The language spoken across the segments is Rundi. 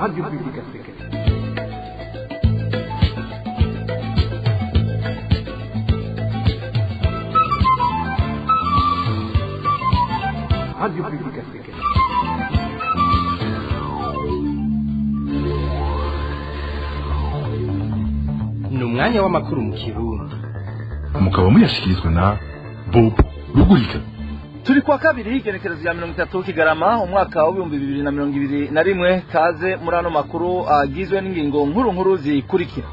Radio Publique Africaine. Radio Publique Africaine. Ni umwanya w'amakuru mu Kirundi. Mukaba muyashyikirizwa na Bob Rugurika. Turi kwa kabiri, igenekerezo ya 30 Kigarama, umwaka wa 2021. Kaze muri ano makuru agizwe n'ingingo nkuru nkuru zikurikira.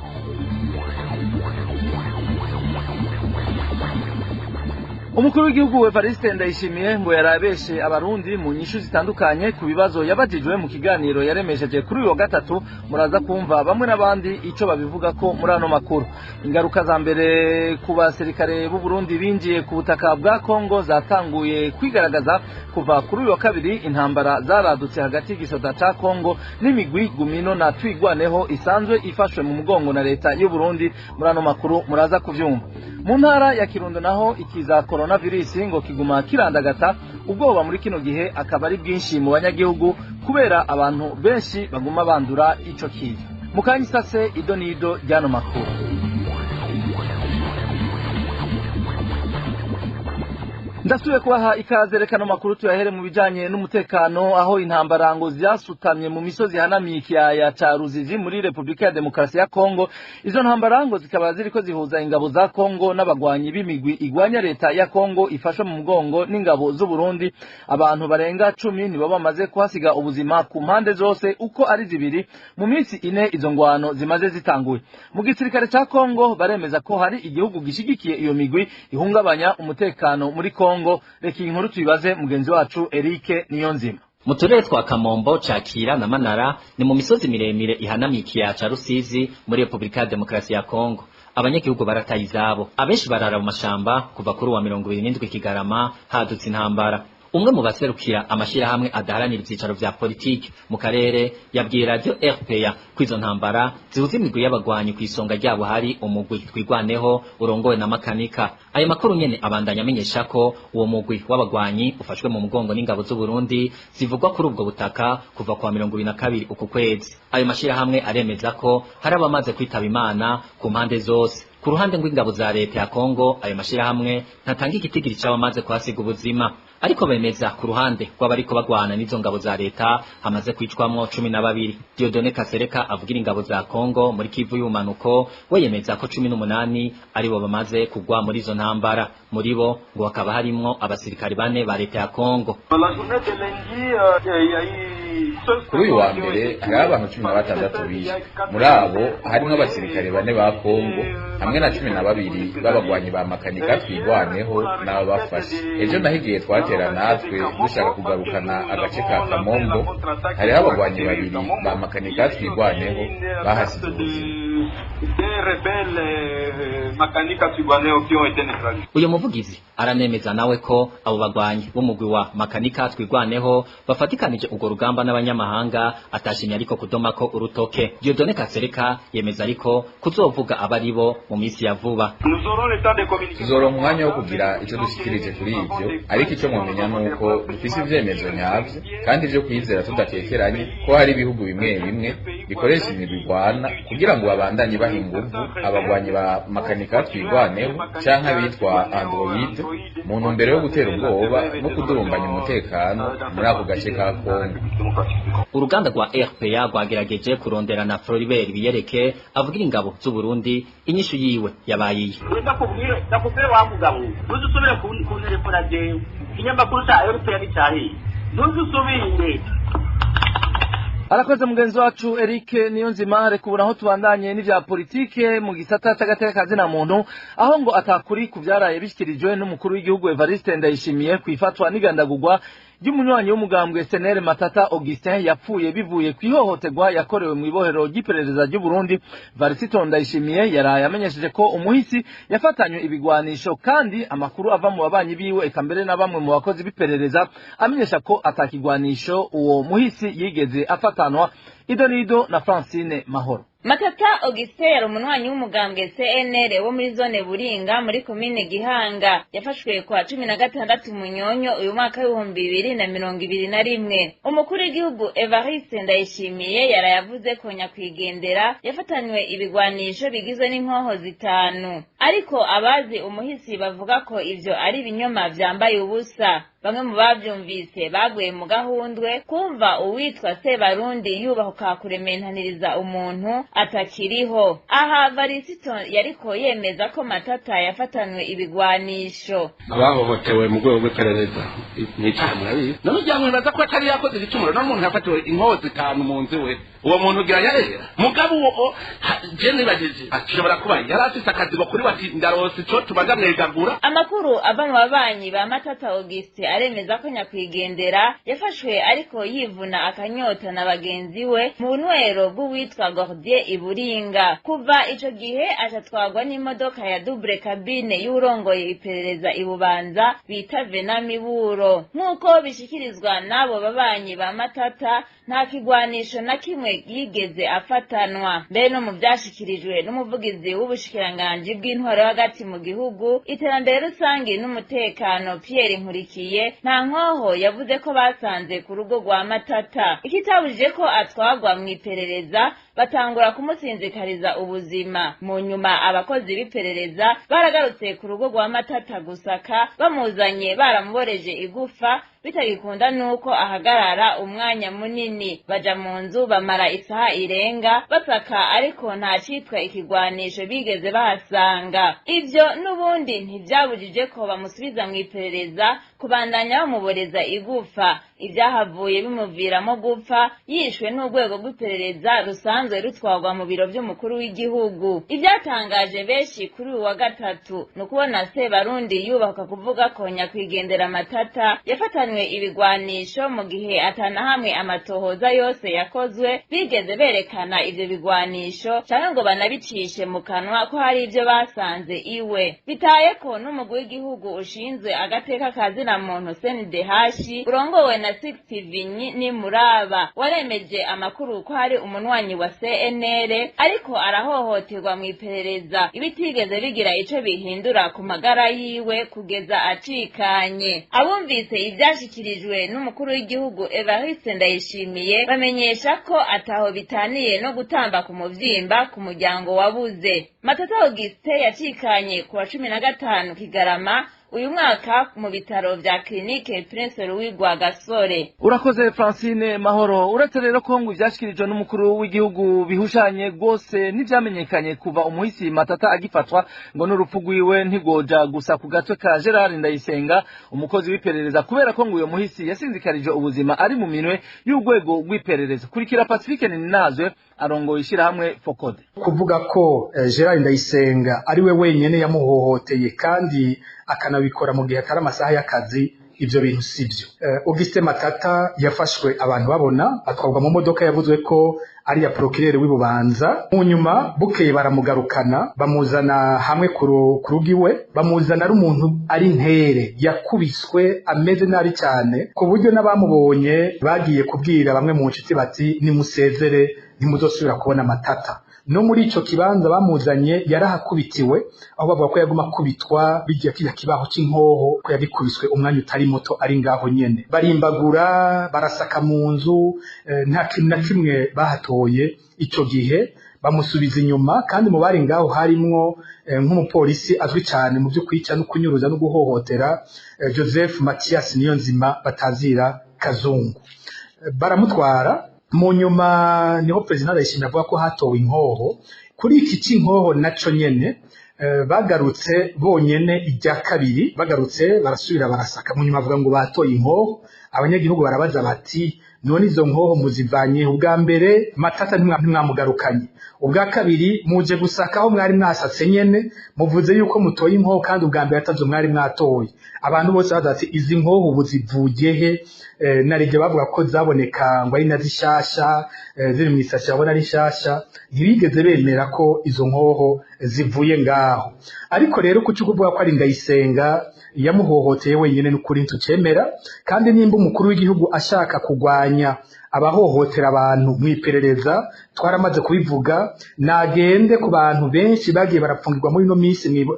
Umukuru w'igihugu Evariste Ndayishimiye ngo yarabeshe Abarundi mu nyishu zitandukanye ku bibazo yabajijwe mu kiganiro yaremesheje kuri uyu wa gatatu. Muraza kumva bamwe n'abandi ico babivuga ko muri ano makuru. Ingaruka za mbere ku basirikare b'u Burundi binjiye ku butaka bwa Kongo zatanguye kwigaragaza kuva kuri uyu wa kabiri. Intambara zaradutse hagati y'igisoda ca Kongo n'imigwi Gumino na Twigwaneho isanzwe ifashwe mu mugongo na leta y'u Burundi. Muri ano makuru muraza kuvyumva. Mu ntara ya Kirundo naho, ikiza coronavirus ngo kiguma kirandagata. Ubwoba muri kino gihe akaba ari bwinshi mu banyagihugu kubera abantu benshi baguma bandura ico kiza. Mukanyisase ido nido ryano makuru. Ndasubiye kubaha ikaze. Reka no makuru tuyahere mu bijanye n'umutekano, aho intambara ngo zasutamye mu misozi ihanamiye ikiyaya ca Ruzizi muri Republika ya Demokarasi ya Kongo. Izo ntambara ngo zikaba ziriko zihuza ingabo za Kongo n'abagwanyi b'imigwi igwanya leta ya Kongo ifashwe mu mugongo n'ingabo z'u Burundi. Abantu barenga 10 nibo bamaze kuhasiga ubuzima ku mpande zose uko ari zibiri mu minsi 4 izo ngwano zimaze zitanguye. Mu gisirikare ca Kongo baremeza ko hari igihugu gishigikiye iyo migwi ihungabanya umutekano muri Kongo. Reka iyi nkuru tuyibaze mugenzi wacu Eric Niyonzima. Mu turere twa Kamombo, Cakira na Manara, ni mu misozi miremire ihanamiye ikiyaya ca Rusizi muri Republika ya Demokarasi ya Kongo, abanyagihugu barataye izabo, abenshi barara mu mashamba kuva kuri uwa 27 Kigarama hadutse intambara. Umwe mu baserukira amashirahamwe adaharanira ivyicaro vya politiki mu karere yabwiye radio RPA ko izo ntambara zihuza imigwi y'abagwanyi, kw'isonga ryabo hari umugwi Twigwaneho urongowe na Makanika. Ayo makuru nyene abandanya amenyesha ko uwo mugwi w'abagwanyi ufashwe mu mugongo n'ingabo z'u Burundi zivugwa kuri ubwo butaka kuva kwa 22 uku kwezi. Ayo mashirahamwe aremeza ko hari abamaze kwitaba Imana ku mpande zose. Ku ruhande rw'ingabo za leta ya Kongo, ayo mashirahamwe ntatanga igitigiri c'abamaze kuhasiga ubuzima, ariko bemeza ku ruhande rw'abariko bagwana n'izo ngabo za leta hamaze kwicwamwo 12. Dieudonné Kasereka avugira ingabo za Kongo muri Kivu y'ubumanuko we yemeza ko 18 aribo bamaze kugwa muri izo ntambara. Muri bo ngo hakaba harimwo abasirikari bane ba leta ya Kongo. Kuri uyu wa mbere hariho abantu 16 bishwe. Muri abo harimwo abasirikare bane ba Kongo hamwe na 12 b'abagwanyi ba Makanika Twigwaneho n'ababafashe. Ejo naho, igihe twatera natwe dushaka kugarukana agace ka Kamombo, hariho abagwanyi babiri ba Makanika Twigwaneho bahasize ubuzima. Uyu muvugizi aranemeza nawe ko abo bagwanyi b'umugwi wa Makanika Twigwaneho bafatikanije urwo rugamba n'abanyamahanga, atashimye ariko kudomako urutoke. Dieudonné Kasereka yemeza ariko kuzovuga abaribo mu minsi ya vuba. Tuzoronka umwanya wo kugira ico dushikirije kuri ivyo, ariko ico mwomenya nuko dufise ivyemezo nyavyo kandi vyo kwizera tudakekeranye ko hari ibihugu bimwe bimwe bikoresha imigwi igwana kugira ngo babandanye baha inguvu abagwanyi ba Makanika Twigwaneho canke abitwa Android mu ntumbero yo gutera ubwoba no kudurumbanya umutekano muri ako gace ka Kongo. Uruganda rwa RPA rwagerageje kurondera na Floribert Biyereke avugira ingabo z'u Burundi. Inyishu yiwe yabaye iyi: Ndakubwire, ndakubwire wa mugabo, ntuzusubire kuntelefona jewe. Ikinyamakuru ca RPA ni cahiye, ntuzusubire. Arakoze mugenzi wacu Eric Niyonzima. Reka ubu naho tubandanye n'ivya politike mu gisata c'agateka kazina muntu, aho ngo atakuri ku vyaraye bishikirijwe n'umukuru w'igihugu Evariste Ndayishimiye kwifatwa n'igandagurwa ry'umunywanyi w'umugambwe SNL Matata Augustin, yapfuye bivuye kw'ihohoterwa yakorewe mu ibohero ry'iperereza ry'u Burundi. Varisito Ndayishimiye yaraye amenyesheje ko umuhisi yafatanywe ibigwanisho, kandi amakuru ava mu babanyi biwe eka mbere na bamwe mu bakozi b'iperereza amenyesha ko atakigwanisho uwo muhisi yigeze afatanwa. Ido nido na Francine Mahoro. Matata Augustin yari umunywanyi w'umugambwe CNL wo muri zone Buringa muri komine Gihanga. Yafashwe kwa 16 Munyonyo uyu mwaka w'2021. Umukuru w'igihugu Evariste Ndayishimiye yarayavuze ko nyakwigendera yafatanywe ibigwanisho bigizwe n'inkoho 5, ariko abazi umuhisi bavuga ko ivyo ari ibinyoma vyambaye ubusa. Bamwe mu bavyumvise baguye mu gahundwe kumva uwitwa Sebarundi yubahuka kurementaniriza umuntu atakiriho. Aha Varisito yariko yemeza ko Matata yafatanywe ibigwanisho. Abahohotewe mu rwego rw'iperereza n'icyaha murabizi. None ugira ngo baza ko atari yakoze igicumuro, none umuntu yafatiwe inkoho 5 mu nzu we, uwo muntu ugira yarera. Mugabo uwo je nibajije ashobora kuba yari afise akazi kuri bati ndarose ico tubanza mwegagura. Amakuru ava mu babanyi ba Matata Augustin aremeza ko nyakwigendera yafashwe ariko yivuna akanyota na bagenzi we mu bunywero bw'uwitwa Gordier Iburinga. Kuva ico gihe acatwagwa n'imodoka ya double cabine y'urongoye iperereza ibubanza bita Venamiburo. Nk'uko bishikirizwa n'abo babanyi ba Matata, nta kigwanisho na kimwe yigeze afatanwa. Mbere no mu vyashikirijwe n'umuvugizi w'ubushikiranganji bw'intwaro hagati mu gihugu, iterambere rusangi n'umutekano Pierre Nkurikiye, nta nkoho yavuze ko basanze ku rugo rwa Matata. Ikitabujije ko atwagwa mu iperereza, batangura kumusinzikariza ubuzima. Mu nyuma abakozi b'iperereza baragarutse ku rugo rwa Matata gusaka, bamuzanye baramuboreje igufa, bitagikunda nuko ahagarara umwanya munini. Baja mu nzu bamara isaha irenga basaka, ariko nta citwa ikigwanisho bigeze bahasanga. Ivyo n'ubundi ntivyabujije ko bamusubiza mu iperereza kubandanya bamuboreza igufa. Ivyahavuye bimuviramo gupfa, yishwe n'urwego rw'iperereza rusanzwe rutwarwa mu biro vy'umukuru w'igihugu. Ivyatangaje benshi kuri uyu wa gatatu ni ukubona Sebarundi yubaka kuvuga ko nyakwigendera Matata yafatanywe ibigwanisho mu gihe atanahamwe amatohoza yose yakozwe bigeze berekana ivyo bigwanisho canke ngo banabicishe mu kanwa ko hari ivyo basanze iwe. Bitaye ko n'umugwi w'igihugu ushinzwe agateka kazina muntu CNDH urongowe na 60 Vinyi ni Muraba waremeje amakuru ko hari umunwanyi wa CNL ariko arahohoterwa mu iperereza, ibitigeze bigira ico bihindura ku magara yiwe kugeza acikanye. Abumvise ivyashikirijwe n'umukuru w'igihugu Evariste Ndayishimiye bamenyesha ko ataho bitaniye no gutamba ku muvyimba ku muryango wabuze. Matata Augustin yacikanye kuwa 15 Kigarama uyu mwaka mu bitaro vya clinique Prince Louis Rwagasore. Urakoze Francine Mahoro. Uretse rero ko ngo ivyashikirijwe n'umukuru w'igihugu bihushanye gose n'ivyamenyekanye kuva umuhisi Matata agifatwa, ngo n'urupfu rwiwe ntigoja gusa ku gatwe ka Gerard Ndayisenga umukozi w'iperereza, kubera ko ngo uyo muhisi yasinzikarije ubuzima ari mu minwe y'urwego rw'iperereza. Kurikira Pacifique Ninazwe arongoye ishirahamwe Fokode. Kuvuga ko Gerard Ndayisenga ari we wenyene yamuhohoteye kandi akanabikora mu gihe atari amasaha y'akazi, ivyo bintu sivyo. Augustin Matata yafashwe abantu babona, atwarwa mu modoka yavuzwe ko ari ya procureur w'ibubanza. Mu nyuma bukeye baramugarukana, bamuzana hamwe ku rugo iwe, bamuzana ari umuntu ari ntere, yakubiswe ameze nabi cyane, ku buryo n'abamubonye bagiye kubwira bamwe mu nshuti bati nimusezere ntimuzosubira kubona Matata. No muri ico kibanza bamuzanye yarahakubitiwe, aho bavuga ko yaguma kubitwa bijya kijya kibaho c'inkoho, ko yagikubiswe umwanya utari muto ari ngaho nyene. Barimbagura, barasaka mu nzu, nta kintu na kimwe bahatoye ico gihe. Bamusubiza inyuma, kandi mu bari ngaho harimwo nk'umupolisi azwi cyane mu byo kwica no kunyuruza no guhohotera, Joseph Mathias Niyonzima batazira Kazungu. Baramutwara. Mu nyuma niho president Ndayishimiye avuga ko hatowe inkoho. Kuri iki c'inkoho naco nyene bagarutse bonyene ijya kabiri, bagarutse barasubira barasaka. Mu nyuma avuga ngo batoye inkoho. Abanyagihugu barabaza bati none izo nkoho muzivanye? Ubwa mbere Matata ntimwamugarukanye, ubwa kabiri muje gusaka aho mwari mwasatse nyene, muvuze yuko mutoye inkoho kandi ubwa mbere atazo mwari mwatoye. Abantu bose baza ati izi nkoho ubu zivuye he? Narije bavuga ko zaboneka ngo ari na zishasha, ziri mu isashi babona ari shasha. Ntibigeze bemera ko izo nkoho zivuye ngaho. Ariko rero kuki kuvuga ko ari Ndayisenga yamuhohoteye wenyine n'ukuri ntucemera. Kandi nimba umukuru w'igihugu ashaka kugwanya Abahohotera abantu mu iperereza twaramaze kubivuga, nagende ku bantu benshi bagiye barapfungirwa muri ino minsi mu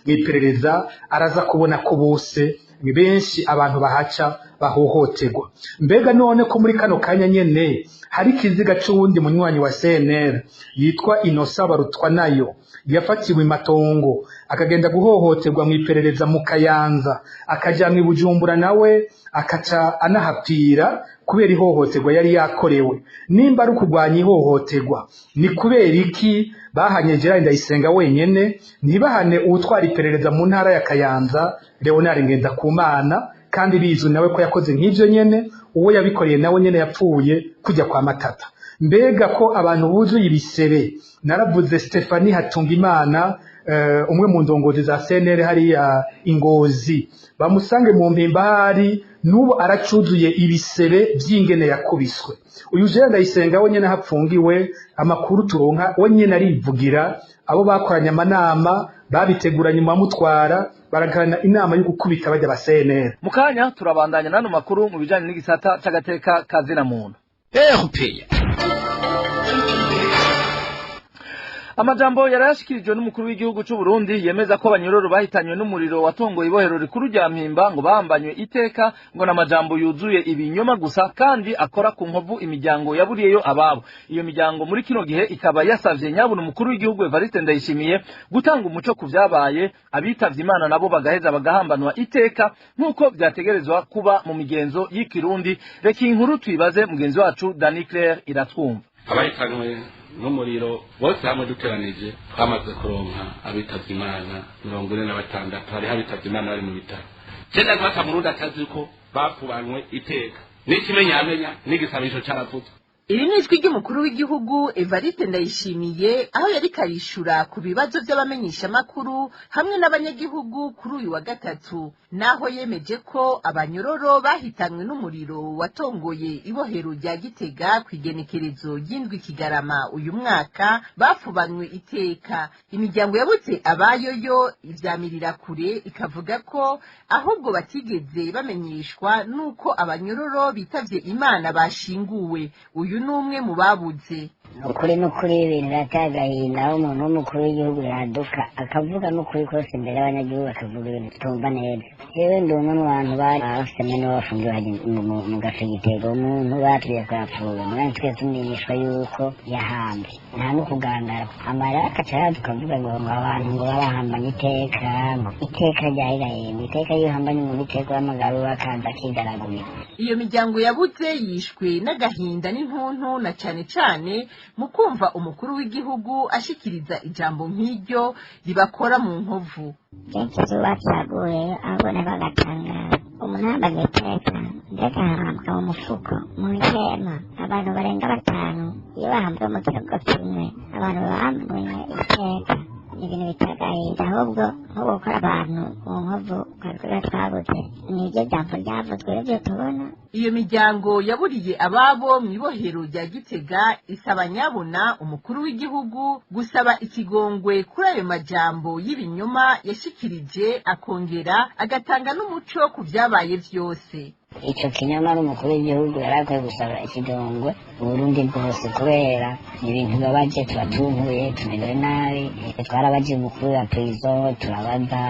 iperereza, araza kubona ko bose ni benshi abantu bahaca bahohoterwa. Mbega none ko muri kano kanya nyene hari ikiziga c'uwundi munywanyi wa CNL yitwa Innocent Barutwanayo yafatiwe imatongo, akagenda guhohoterwa mu iperereza mu Kayanza, akajanwa i Bujumbura, nawe akaca anahapfira kubera ihohoterwa yari yakorewe. Nimba ari ukurwanya ihohoterwa, ni kubera iki bahanye Gerard Ndayisenga wenyene, ntibahane uwutwara iperereza mu ntara ya Kayanza Leonard Ngendakumana, kandi bizwi nawe ko yakoze nk'ivyo nyene, uwo yabikoreye nawe nyene yapfuye kujya kwa Matata? Mbega ko abantu buzuye ibisebe, naravuze Stephanie Hatungimana, umwe mu ndongozi za CNL hariya Ingozi, bamusange mu mpimba hari n'ubu aracuzuye ibisebe vy'ingene yakubiswe. Uyu Gerard Ndayisenga we nyene hapfungiwe, amakuru turonka we nyene arivugira, abo bakoranye amanama babiteguranye mu bamutwara baragana inama yo gukubita bajya ba CNL. Mu kanya turabandanya n'ano makuru mu bijanye n'igisata c'agateka kazina muntu. RPA. Amajambo yarayashikirijwe n'umukuru w'igihugu c'u Burundi yemeza ko abanyororo bahitanywe n'umuriro watongoye ibohero rikuru rya Mpimba ngo bahambanywe iteka, ngo n'amajambo yuzuye ibinyoma gusa kandi akora ku nkovu imiryango yaburiyeyo ababo. Iyo miryango muri kino gihe ikaba yasavye nyabuna umukuru w'igihugu Evariste Ndayishimiye gutanga umuco ku vyabaye, abitavye Imana nabo bagaheza bagahambanwa iteka nk'uko vyategerezwa kuba mu migenzo y'ikirundi. Reka inkuru tuyibaze mugenzi wacu Dani Claire iratwumva. Abahitanywe n'umuriro bose hamwe duteranije twamaze kuronka abitavye Imana 46. Hariho abitavye Imana bari mu bitaro. Cenda guhata Murundi atazi ko bapfubanywe iteka, n'ikimenyamenya n'igisabisho caravuzwe. Iri ni ijwi ry'umukuru w'igihugu Evariste Ndayishimiye, aho yari karishura ku bibazo by'abamenyeshamakuru hamwe n'abanyagihugu kuri uyu wa gatatu, naho yemeje ko abanyororo bahitanywe n'umuriro watongoye ibohero rya Gitega ku igenekerezo ry'indwi Kigarama uyu mwaka bafubanywe iteka. Imiryango yabuze abayo yo ivyamirira kure, ikavuga ko ahubwo batigeze bamenyeshwa n'uko abanyororo bitavye Imana bashinguwe. Uyu ni umwe mu babuze. Ukuri n'ukuri, ibintu birateye agahinda aho umuntu w'umukuru w'igihugu yaduka akavuga n'ukuri kose imbere y'abanyagihugu, akavuga ibintu tutumva neza. Jewe ndi umwe mu bantu bari bafise mwene bafungiwe mu gace Gitega, umuntu baturiye ko yapfuye, mugabo twese tumenyeshwa yuko yahambwe nta no kugandara amara, akaca yaza ukavuga ngo abantu ngo barahambanye iteka, ngo iteka ryahirahembwe iteka. Iyo uhambanye umuntu iteka, uhamagara akaza akigaragura. Iyo miryango yabuze yishwe n'agahinda n'intuntu, na cane cane mu kumva umukuru w'igihugu ashikiriza ijambo nk'iryo ribakora mu nkovu. Kenshi izuba kiraguye, ahubwo bagatangara umuntu yambaye iteka, mbega ahambwa mu mufuko mu ihema, abantu barenga batanu iyo bahambwe mu kirugo kimwe, abantu bahambwe iteka, ni ibintu bitagahinda ahubwo nko gukora abantu mu nkovu twari twabuze. Niryo jambo ryavuzwe rivyo tubona. Iyo miryango yaburiye ababo mu ibohero rya Gitega isaba nyabuna umukuru w'igihugu gusaba ikigongwe kuri ayo majambo y'ibinyoma yashikirije, akongera agatanga n'umuco ku vyabaye vyose. Ico kinyoma ari umukuru w'igihugu yari akwiye gusaba ikigongwe Uburundi bwose, kubera ibintu bibabaje, tubatuntuye, tumerewe nabi. Twarabaje umukuru wa prison, turabaza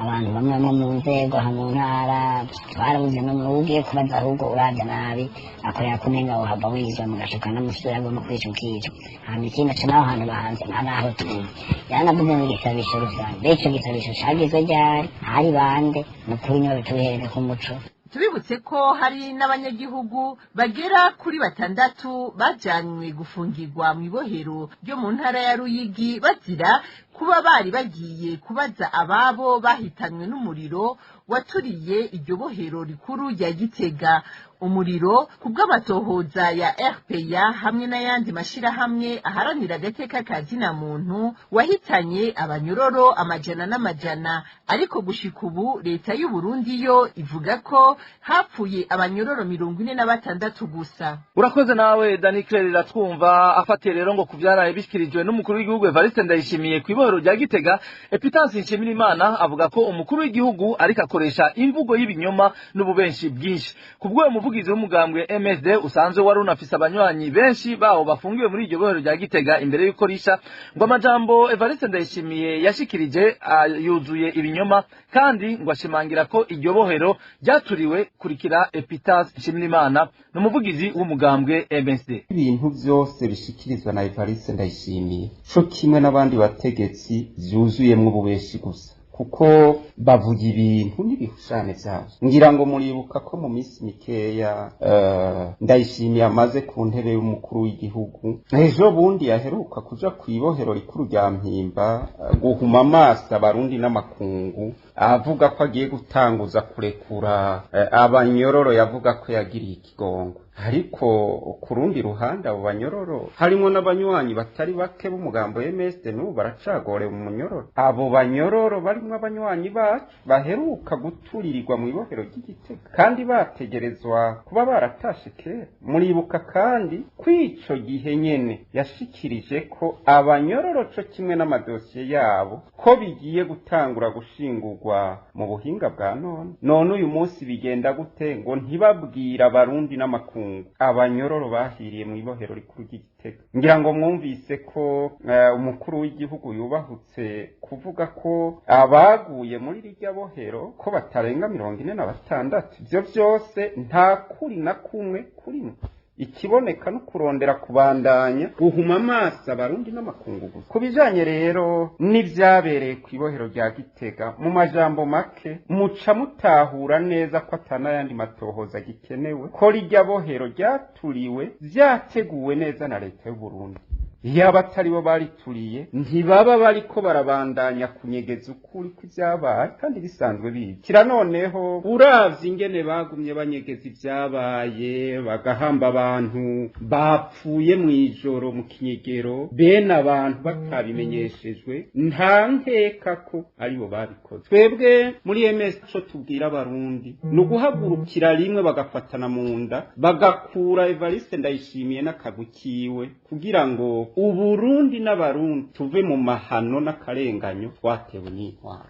abantu bamwe bamwe mu nzego aha mu ntara, twarabuze n'umwe ugiye kubaza. Ahubwo uravye nabi akorera kumenga wohava wizwa mugashuka n'amusura agomba kwica ukica. Hama ikindi aca naho hantu bahanze nta naho tuzi. Yaranavuze ngo igisabisho rusange, mbega ico gisabisho cagizwe ryari, hari bande? Ni ukuri niba bituhereze ku muco. Tubibutse ko hari n'abanyagihugu bagera kuri batandatu bajanywe gufungirwa mu ibohero ryo mu ntara ya Ruyigi bazira kuba bari bagiye kubaza ababo bahitanywe n'umuriro waturiye iryo bohero rikuru rya Gitega. Umuriro ku bw'amatohoza ya RPA hamwe n'ayandi mashirahamwe aharanira agateka ka zina muntu wahitanye abanyororo amajana n'amajana, ariko gushika ubu leta y'u Burundi yo ivuga ko hapfuye abanyororo 46 gusa. Urakoze nawe Dani Claire iratwumva. Afatiye rero ngo kuvyaraye bishikirijwe n'umukuru w'igihugu Evariste Ndayishimiye ku ibohero rya Gitega, Epitance Nshimirimana avuga ko umukuru w'igihugu ariko bakoresha imvugo y'ibinyoma n'ububenshi bwinshi. Kubwo umuvugizi w'umugambwe MSD usanzwe wari unafise abanywanyi benshi bawo bafungiwe muri iryo bohero rya Gitega imbere y'uko risha, ngo amajambo Evariste Ndayishimiye yashikirije yuzuye ibinyoma, kandi ngo ashimangira ko iryo bohero ryaturiwe. Kurikira Epitas Nshimirimana, n'umuvugizi w'umugambwe MSD. Ibintu byose bishikirizwa na Evariste Ndayishimiye co kimwe n'abandi bategetsi vyuzuyemwo ububeshi gusa, kuko bavuga ibintu n'ibihushane vyabo. Ngira ngo muribuka ko mu minsi mikeya Ndayishimiye amaze ku ntebe y'umukuru w'igihugu, ejo bundi yaheruka kuja kw'ibohero rikuru rya Mpimba guhuma amaso abarundi n'amakungu, avuga ko agiye gutanguza kurekura abanyororo yavuga ko yagiriye ikigongo. Ariko ku rundi ruhande abo banyororo harimo n'abanywanyi batari bake b'umugambo MSD n'ubu baracagorewe mu munyororo. Abo banyororo barimo abanywanyi bacu baheruka guturirirwa mu ibohero ry'Igitega kandi bategerezwa kuba baratashe kera. Muribuka kandi kw'ico gihe nyene yashikirije ko abanyororo co kimwe n'amadosiye yabo ko bigiye gutangura gushingurwa mu buhinga bwa none. None uyu munsi bigenda gute ngo ntibabwira abarundi n'amakungu abanyororo bahiriye mu ibohero rikuru ry'Igitega? Ngira ngo mwumvise ko umukuru w'igihugu yubahutse kuvuga ko abaguye muri rirya bohero ko batarenga 46. Ivyo vyose nta kuri na kumwe kurimo. Ikiboneka no kurondera kubandanya guhuma amaso abarundi n'amakungu gusa. Ku bijanye rero n'ivyabereye kw'ibohero rya Gitega, mu majambo make muca mutahura neza ko atanayandi matohoza gikenewe, ko rirya bohero ryaturiwe vyateguwe neza na leta y'u Burundi. Yaba atari bo barituriye ntibaba bariko barabandanya kunyegeza ukuri kw'ivyabaye kandi bisanzwe bibi. Kira noneho uravye ingene bagumye banyegeza ivyabaye, bagahamba abantu bapfuye mw'ijoro mu kinyegero, bene abantu batabimenyeshejwe, nta nkeka ko aribo babikoze. Twebwe muri MS co tubwira abarundi ni uguhagurukira rimwe bagafatana mu nda, bagakura Evariste Ndayishimiye n'akagwi kiwe kugira ngo Uburundi n'abarundi tuve mu mahano n'akarenganyo twatewe n'intwaro.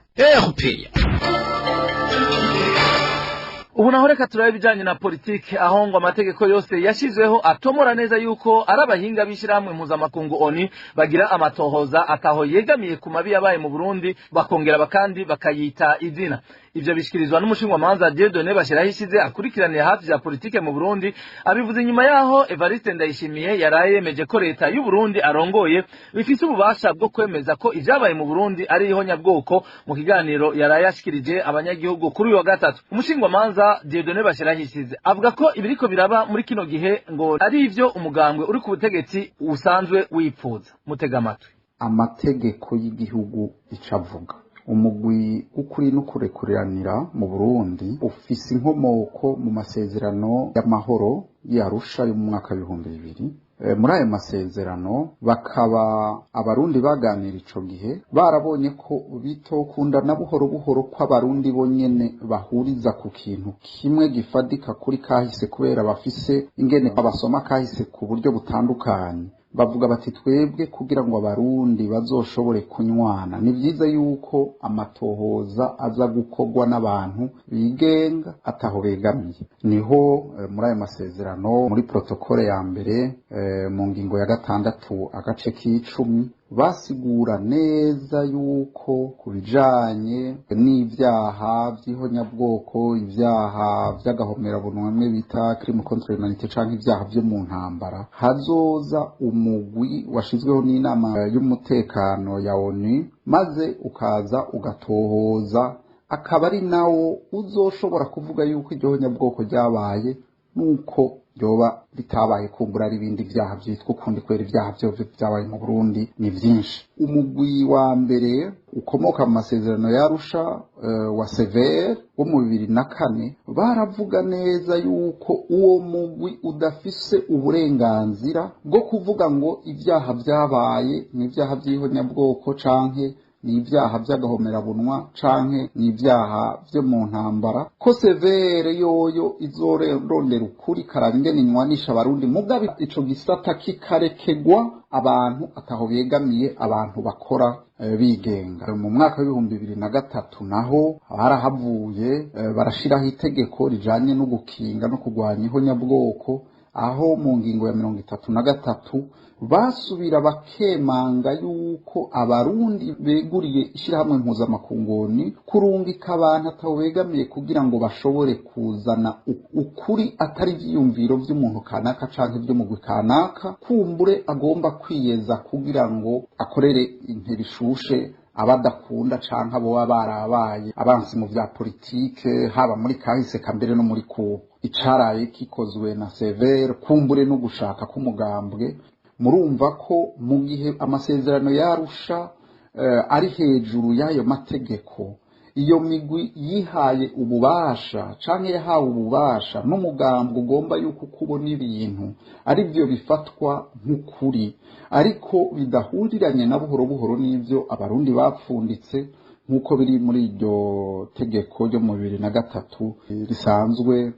Ubu naho reka turabe ibijanye na politike, aho ngo amategeko yose yashizweho atomora neza yuko ari abahinga b'ishirahamwe mpuzamakungu ONU bagira amatohoza ataho yegamiye ku mabi yabaye mu Burundi, bakongera bakandi bakayita izina. Ivyo bishikirizwa n'umushingwamanza Dieudonné Bashirahishize akurikiraniye hafi vya politike mu Burundi. Abivuze inyuma yaho Evariste Ndayishimiye yaraye yemeje ko leta y'u Burundi arongoye bifise ububasha bwo kwemeza ko ivyabaye mu Burundi ari ihonyabwoko, mu kiganiro yaraye ashikirije abanyagihugu kuri uyu wa gatatu. Umushingwamanza Dieudonné Bashirahishize avuga ko ibiriko biraba muri kino gihe ngo ari ivyo umugambwe uri ku butegetsi usanzwe wipfuza. Mutega amatwi. Amategeko y'igihugu icavuga umugwi w'ukuri n'ukurekuranira mu Burundi ufise inkomoko mu masezerano y'amahoro y'Arusha yo mu mwaka 2000. Muri ayo masezerano bakaba abarundi baganira ico gihe barabonye ko bitokundana buhoro buhoro ko abarundi bonyene bahuriza ku kintu kimwe gifadika kuri kahise, kubera bafise ingene basoma kahise ku buryo butandukanye. Bavuga bati twebwe kugira ngo abarundi bazoshobore kunywana ni byiza yuko amatohoza aza gukorwa n'abantu bigenga ataho begamiye. Niho muri ayo masezerano muri protokole ya mbere mu ngingo ya 6 agace k'icumi basigura neza yuko ku bijanye n'ivyaha vy'ihonyabwoko, ivyaha vy'agahomerabunwa bimwe bita crime contre l'humanité canke ivyaha vyo mu ntambara, hazoza umugwi washizweho n'inama y'umutekano ya ONU, maze ukaza ugatohoza, akaba ari nawo uzoshobora kuvuga yuko iryo honyabwoko ryabaye nuko ryoba ritabaye, kumbura ari ibindi vyaha vyitwa ukundi, kubera ivyaha vyovyo vyabaye mu Burundi ni vyinshi. Umugwi wa mbere ukomoka mu masezerano ya Arusha wa Sever wo mu 2004 baravuga neza yuko uwo mugwi udafise uburenganzira bwo kuvuga ngo ivyaha vyabaye ni ivyaha vy'ihonyabwoko canke Ni ibyaha by'agahomerabunwa canke ni ibyaha byo mu ntambara, ko CVR yoyo izorondera ukuri karaba ingene inywanisha Abarundi, mugabe ico gisata kikarekegwa abantu ataho begamiye, abantu bakora bigenga. Mu mwaka w'2003 naho barahavuye barashiraho itegeko rijanye no gukinga no kurwanya ihonyabwoko, aho mu ngingo ya 33 basubira bakemanga yuko Abarundi beguriye ishyirahamwe mpuzamakungoni kurungika abantu ataho begamiye kugira ngo bashobore kuzana ukuri, atari ibyiyumviro by'umuntu kanaka canke iby'umugwi kanaka kumbure agomba kwiyeza kugira ngo akorere intebe ishushe abadakunda canke abo baba barabaye abansi mu vya politike, haba muri kahise kambere no muri kubu. Icaraye kikozwe na CVR kumbure no gushaka k'umugambwe. Murumva ko mu gihe amasezerano yarusha ari hejuru y'ayo mategeko, iyo migwi yihaye ububasha canke yahawe ububasha n'umugambwe ugomba yuko kubona ibintu ari byo bifatwa nk'ukuri, ariko bidahuriranye na buhoro buhoro n'ivyo Abarundi bapfunditse, nk'uko biri muri iryo tegeko ryo mu 2003 risanzwe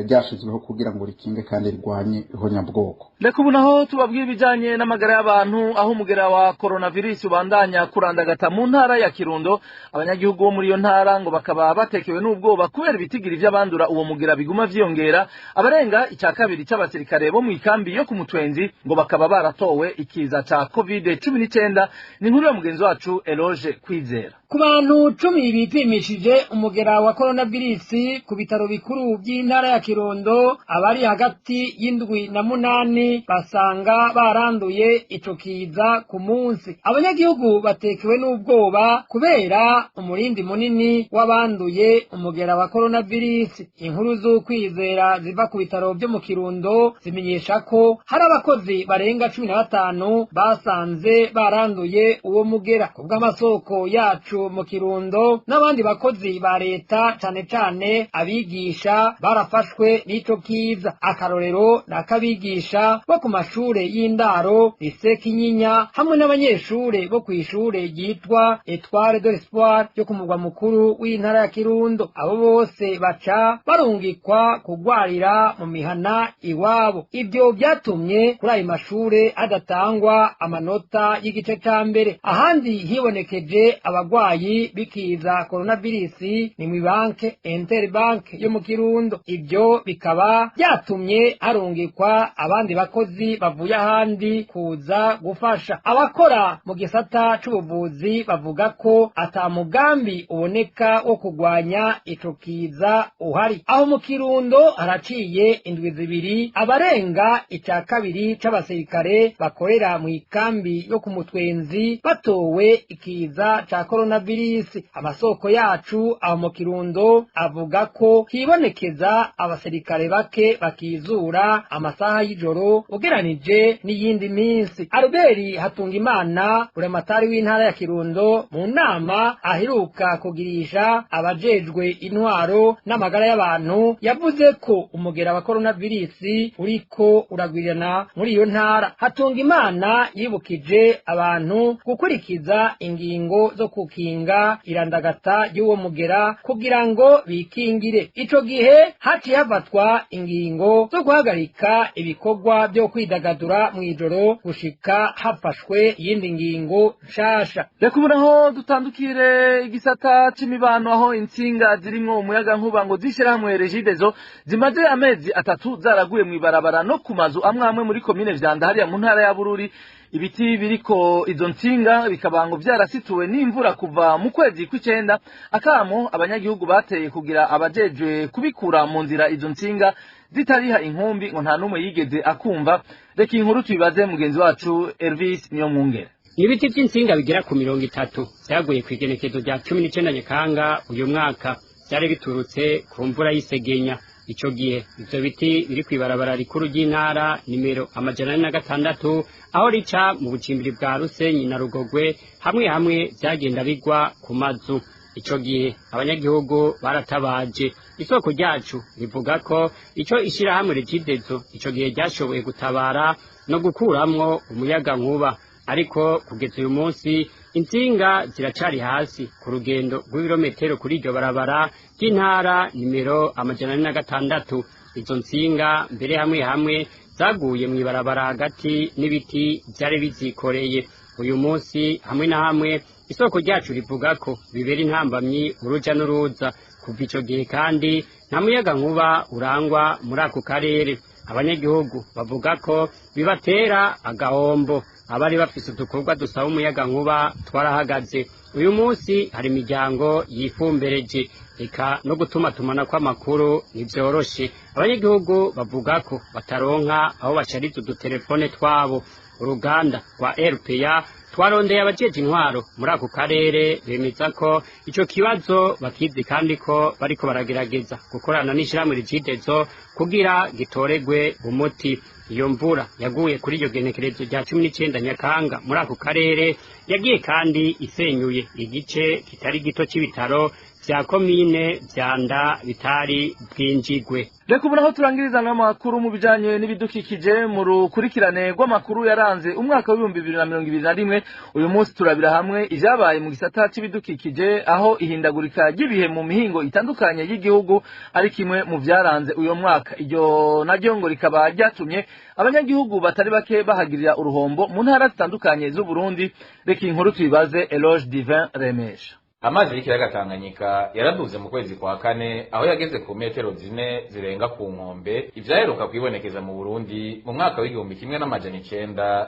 ryashizweho kugira ngo rikinge kandi rirwanye ihonyabwoko. Reka ubu naho tubabwira ibijyanye n'amagara y'abantu, aho umugera wa coronavirus ubandanya kurandagata mu ntara ya Kirundo. Abanyagihugu bo muri iyo ntara ngo bakaba batekewe n'ubwoba kubera ibitigiri vy'abandura uwo mugera biguma vyiyongera. Abarenga icya kabiri c'abasirikare bo mu ikambi yo ku Mutwenzi ngo bakaba baratowe ikiza ca COVID-19. Ni inkuru ya mugenzi wacu Eloge Kwizera. Ku bantu 10 bipimishije umugera wa coronavirus ku bitaro bikuru by'intara ya Kirundo, abari hagati y'7 na 8 basanga baranduye ico kiza ku munsi. Abanyagihugu batekewe n'ubwoba kubera umurindi munini w'abanduye umugera wa coronavirus. Inkuru z'ukwizera ziva ku bitaro byo mu Kirundo zimenyesha ko hari abakozi barenga 15 basanze baranduye uwo mugera. Kubw'amasoko yacu mu Kirundo, n'abandi bakozi ba leta cane cane abigisha barafashwe n'ico kiza. Akarorero n'akabigisha bo ku mashure y'indaro Lycée Kinyinya hamwe n'abanyeshure bo kw'ishure ryitwa Etoile de l'Espoir ryo ku mugwa mukuru w'intara ya Kirundo. Abo bose baca barungikwa kugwarira mu mihana iwabo. Ibyo byatumye kuri ayo mashure hadatangwa amanota y'igice ca mbere. Ahandi hibonekeje abagwayi bikiza coronavirus ni mw'ibanke Interbank yo mu Kirundo. Ibyo bikaba byatumye harungikwa abandi bakozi bavuye ahandi kuza gufasha. Abakora mu gisata c'ubuvuzi bavuga ko ata mugambi uboneka wo kugwanya ico kiza uhari. Aho mu Kirundo haraciye indwi 2 abarenga ica kabiri c'abasirikare bakorera mu ikambi yo ku Mutwenzi batowe ikiza ca coronavirus. Amasoko yacu aho mu Kirundo avuga ko hibonekeza abasirikare bake bakizura amasaha y'ijoro ugeranije n'iyindi minsi. Albert Hatungimana, buramatari w'intara ya Kirundo, mu nama aheruka kugirisha abajejwe intwaro n'amagara y'abantu, yavuze ko umugera wa coronavirus uriko uragwirana muri iyo ntara. Hatungimana yibukije abantu gukurikiza ingingo zo kukinga irandagata y'uwo mugera kugira ngo bikingire. Ico gihe haciye hafatwa ingingo zo guhagarika ibikorwa byo kwidagadura mw'ijoro gushika hafashwe iyindi ngingo nshasha. Reka ubu naho dutandukire igisata c'imibano, aho intsinga zirimwo umuyaga nkuba ngo z'ishirahamwe Regideso zimaze amezi 3 zaraguye mw'ibarabara no ku mazu amwe amwe muri komine Vyanda hariya mu ntara ya Bururi. Ibiti biriko izo ntsinga bikaba ngo vyarasituwe n'imvura kuva mu kwezi kw'icenda. Akamo abanyagihugu bateye kugira abajejwe kubikura mu nzira izo ntsinga zitariha inkumbi ngo nta numwe yigeze akumva. Reka inkuru tubibaze mugenzi wacu Elvis Niyomwungere. Ibiti vy'intsinga bigera ku 30 vyaguye kw'igenekezo rya 19 Nyakanga uyu mwaka, vyari biturutse ku mvura y'isegenya. Ico gihe ivyo biti biri kw'ibarabara rikuru ry'intara nimero 406 aho rica mu bucimbiri bwa Rusenyi na Rugogwe, hamwe hamwe vyagenda bigwa ku mazu. Ico gihe abanyagihugu baratabaje. Isoko ryacu rivuga ko ico ishirahamwe Regideso ico gihe ryashoboye gutabara no gukuramwo umuyaga nkuba, ariko kugeza uyu munsi Intsinga ziracari hasi ku rugendo rw'ibirometero kuri iryo barabara ry'intara nimero 406. Izo ntsinga mbere hamwe hamwe zaguye mw'ibarabara hagati n'ibiti vyari bizikoreye. Uyu munsi hamwe na hamwe isoko ryacu rivuga ko bibera intambamyi uruja n'uruza. Kuva ico gihe kandi nta muyaga nkuba urangwa muri ako karere. Abanyagihugu bavuga ko bibatera agahombo. Abari bafise udukorwa dusaba umuyaga nkuba twarahagaze. Uyu munsi hari imiryango yifumbereje, eka no gutumatumana kw'amakuru ntivyoroshe. Abanyagihugu bavuga ko bataronka aho bashariza udutelefone twabo. Uruganda rwa RPA twarondeye abajeje intwaro muri ako karere, bemeza ko ico kibazo bakizi kandi ko bariko baragerageza gukorana n'ishirahamwe Regideso kugira gitoregwe umuti. Iyo mvura yaguye kuri iryo genekerezo rya 19 Nyakanga muri ako karere yagiye kandi isenyuye igice kitari gito c'ibitaro vya komine Vyanda bitari bwinjigwe. Reka ubu naho turangiriza n'amakuru mu bijanye n'ibidukikije mu rukurikirane rw'amakuru yaranze umwaka w'ibihumbi 2021. Uyu munsi turabira hamwe ivyabaye mu gisata c'ibidukikije, aho ihindagurika ry'ibihe mu mihingo itandukanye y'igihugu ari kimwe mu vyaranze uyu mwaka. Iryo naryo ngo rikaba ryatumye abanyagihugu batari bake bahagirira uruhombo mu ntara zitandukanye z'u Burundi. Reka inkuru tuyibaze Eloge Divin Remesha. Amazi y'ikiyaga Tanganyika yaraduze mu kwezi kwa kane, aho yageze ku metero 4 zirenga ku nkombe, ivyaheruka kwibonekeza mu Burundi mu mwaka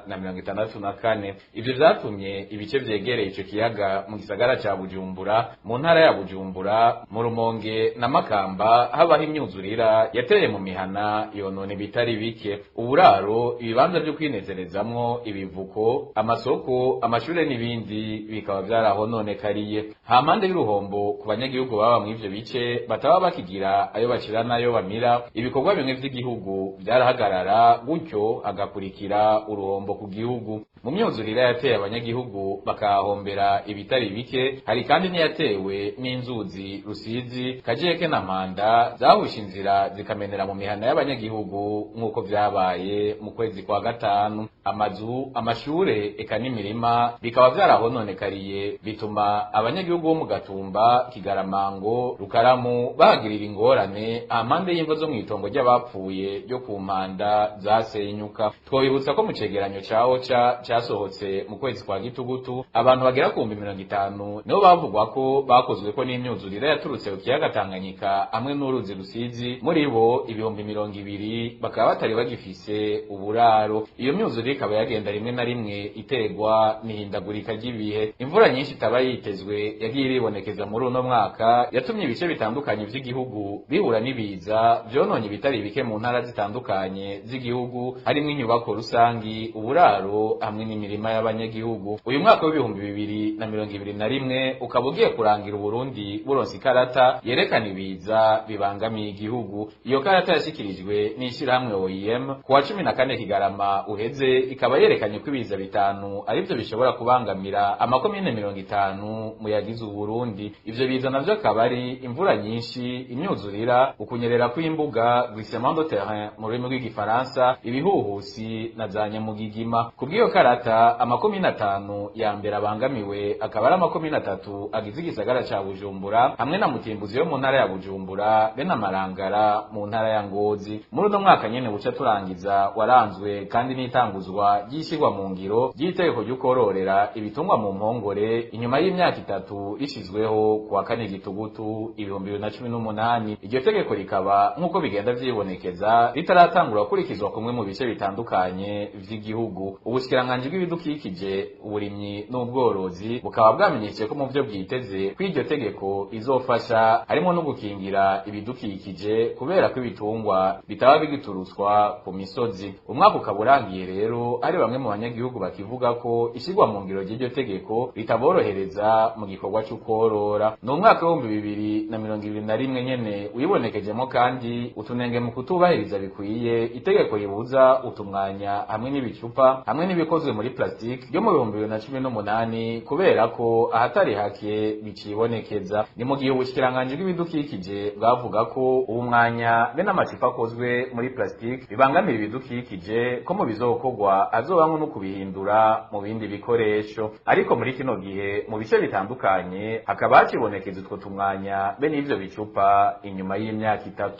w'1964. Ivyo vyatumye ibice vyegereye ico kiyaga mu gisagara ca Bujumbura, mu ntara ya Bujumbura, mu Rumonge na Makamba habaho imyuzurira yateye mu mihana yonona ibitari bike, uburaro, ibibanza vyo kwinezerezamwo, ibivuko, amasoko, amashure n'ibindi bikaba vyarahononekariye. Hampande y'uruhombo ku banyagihugu baba mw'ivyo bice bataba bakigira ayo bacira n'ayo bamira, ibikorwa bimwe vy'igihugu vyarahagarara, gutyo agakurikira uruhombo ku gihugu. Mu myuzurira yateye abanyagihugu bakahombera ibitari bike, hari kandi n'iyatewe n'inzuzi Rusizi, Kajeke na Mpanda zahusha inzira zikamenera mu mihana y'abanyagihugu nk'uko vyabaye mu kwezi kwa gatanu. Amazu, amashure eka n'imirima bikaba vyarahononekariye, bituma abanyagihugu bo mu Gatumba, Kigaramango, Rukaramu bahagirira ingorane ampande y'imvo zo mw'itongo ry'abapfuye ryo ku Mpanda zasenyuka. Twobibutsa ko mu cegeranyo ca OCHA cyasohotse mu kwezi kwa gitugutu, abantu bagera ku 50,000 nibo bavugwa ko bakozweko n'imyuzurire yaturutse ku kiyaga Tanganyika hamwe n'uruzi Rusizi. Muri bo 20,000 bakaba batari bagifise uburaro. Iyo myuzurire ikaba yagenda rimwe na rimwe iterwa n'ihindagurika ry'ibihe. Imvura nyinshi itaba yitezwe yagiye iribonekeza muri uno mwaka yatumye ibice bitandukanye vy'igihugu bihura n'ibiza vyononye ibitari bike mu ntara zitandukanye z'igihugu, harimwo inyubako rusangi, uburaro hamwe n'imirima y'abanyagihugu. Uyu mwaka w'2021 ukaba ugiye kurangira Uburundi buronse ikarata yerekana ibiza bibangamiye igihugu. Iyo karata yashikirijwe n'ishirahamwe OIM ku wa 14 Kigarama uheze, ikaba yerekanye ko ibiza 5 arivyo bishobora kubangamira amakomine 50 mu yagize Uburundi. Ivyo biza navyo akaba ari imvura nyinshi, imyuzurira, ukunyerera kw'imbuga, glissement de terrain mu rurimi rw'igifaransa, ibihuhusi na za nyamugigima. Kubw'iyo karata, amakomine 5 ya mbere abangamiwe akaba ari amakomine 3 agize igisagara ca Bujumbura hamwe na Mutimbuzi yo mu ntara ya Bujumbura be na Marangara mu ntara ya Ngozi. Muri uno mwaka nyene buca turangiza waranzwe kandi n'itanguzwa ry'ishirwa mu ngiro ry'itegeko ry'ukororera ibitungwa mu mpongore inyuma y'imyaka 3 ishizweho kuwa 4 Gitugutu 2018. Iryo tegeko rikaba nk'uko bigenda vyibonekeza ritaratangura gukurikizwa kumwe mu bice bitandukanye vy'igihugu. Ubushikiranganji bw'ibidukikije, uburimyi n'ubworozi bukaba bwamenyesheje ko mu vyo bwiteze ko iryo tegeko rizofasha harimo no gukingira ibidukikije kubera ko ibitungwa bitaba bigiturutswa ku misozi. Umwaka ukaba urangiye rero ari bamwe mu banyagihugu bakivuga ko ishirwa mu ngiro ry'iryo tegeko ritaborohereza mu gikorwa n'igikorwa c'ukworora. Ni umwaka w'2021 nyene wibonekejemo kandi utunenge mu kutubahiriza bikwiye itegeko ribuza utumwanya hamwe n'ibicupa hamwe n'ibikozwe muri plastique ryo mu 2018, kubera ko ahatari hake bicibonekeza. Ni mu gihe ubushikiranganji bw'ibidukikije bwavuga ko uwo mwanya be n'amacupa akozwe muri plastique bibangamira ibidukikije, ko mu bizokorwa azobamwo no kubihindura mu bindi bikoresho. Ariko muri kino gihe mu bice bitandukanye hakaba hakibonekeza utwo tumwanya be n'ivyo bicupa inyuma y'imyaka 3.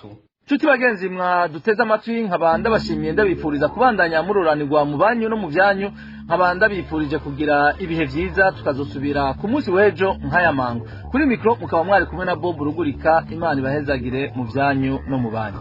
Chuti bagenzi mwa duteze amatwi, nkabanda bashimiye, ndabifuriza kubandanya mururanirwa mu banyu no mu byanyu, nkabanda bifurije kugira ibihe vyiza, tukazosubira ku munsi w'ejo nk'aya mango. Kuri mikro mukaba mwari kumwe na Bob Rugurika. Imana ibahezagire mu byanyu no mu banyu.